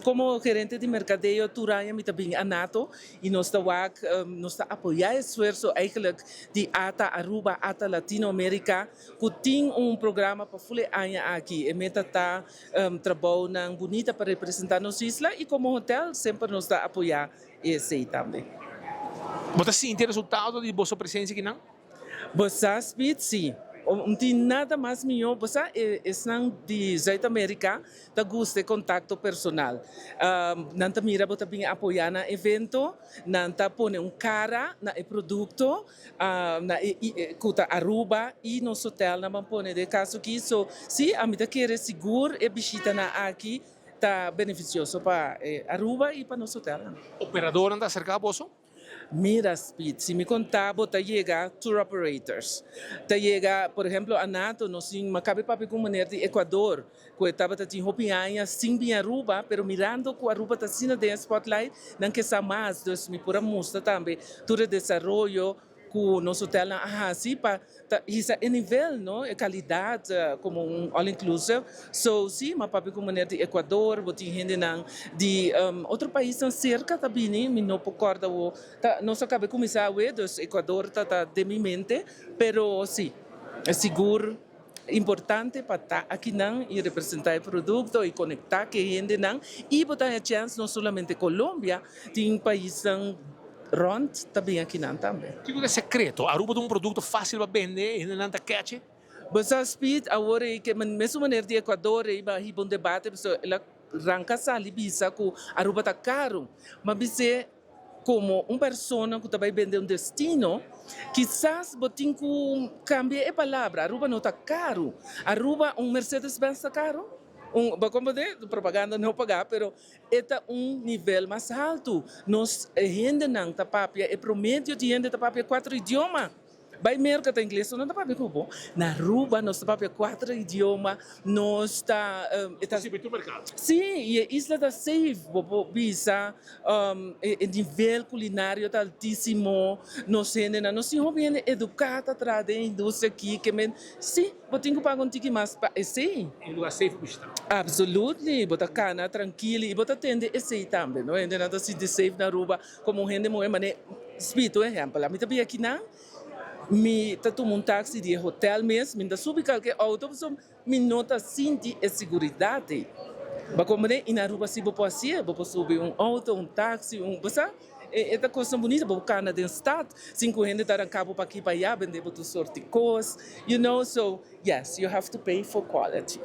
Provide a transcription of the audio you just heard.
Como gerente di mercadeo, tur aña mi ta bin ANATO y nos ta wak, nos ta apoya e esfuerso eigenlijk di ATA Aruba, ATA Latino America, cu tin un programa pa ful e aña aki. E meta ta trabounan bunita pa representa nos isla y como hotel semper nos ta apoya esey tambe. Bo ta sinti e resultado di boso presencia akinan? Bo sa, Speed, si. No tin nada mas mihó. Bo sa, esnan di Zuid Amerika ta gusta e kontakto personal. Nan ta mira bo ta bin apoyá nan evento, nan ta pone un kara na e produkto na e ku ta Aruba i nos hotelnan ban pone den e kaso aki. So, si, ami ta kere sigur e bishitanan aki ta benefisioso pa Aruba i pa nos hotelnan. Operadornan ta aserká boso? Mira, Speed, si mi conta bo ta yega tour operators, ta yega, por ehemplo, ANATO, nos tin, mi cabe papia cu un meneer di Ecuador, cu e tabata tin hopi aña sin bin Aruba, pero mirando cu Aruba ta asina den e spotlight, nan ke sa mas, dus mi por a mustra tambe tur e desaroyo cu nos hotelnan a haci pa ta hisa e nivel, no, e calidad como un all inclusive. So si, m'a papia cu meneer di Ecuador, bo tin hendenan di otro paisnan cerca ta bini, mi no por corda awo, ta nos a caba di cuminsa awe, dus Ecuador ta ta den mi mente, pero si, sigur importante pa ta akinan y representa e producto y conecta cu e hendenan y bo ta haña chance no solamente Colombia, tin paisnan rond ta bin akinan tambe. Kico ta e secreto? Aruba ta un producto facil pa bende, e hendenan ta catch? Bo sa, Speed, awor ei ke mesun manera di Ecuador ei ba hiba un debate pasobra el a ranca sali bisa cu Aruba ta caro. Ma bis'é como un persona cu ta bay bende un destino, kisas bo tin cu cambia e palabra. Aruba no ta caro. Aruba un Mercedes Benz ta caro? Un, bo comprende? Propaganda no paga, pero e ta un nivel mas haltu. Nos hendenan ta papia, e promedio di hende ta papia cuatro idioma. Bay Merca ta ingles, no ta papia cu bo. Na Aruba nos ta papia cuatro idioma, nos ta e ta. Sirbi tur mercado. Sí, y e isla ta safe, bo por bisa e nivel culinario ta altisimo, nos hendenan, nos tin hopi hende educa ta traha den e industria aki, ke men, sí, bo tin cu paga un tiki mas pa esey. Un lugar safe pa bishita. Absolutely, bo ta cana trankil y bo ta tende esey tambe, no? Hendenan ta sinti safe na Aruba como un hende muhe, mane. Spito ehempel, ami ta bia kinan, mi ta tuma un taxi di e hotel mes, mi no ta subi kalke auto pasobra mi no ta sinti e seguridat ei. Bo a komprende? I na Aruba si bo por hasié, bo por subi un auto, un taxi, un, bo sa, e ta kosnan bunita, bo por kana den stad sin ku hende ta ranka bo pa aki pa ayá, bende bo tur sort di kos, you know, so yes, you have to pay for quality.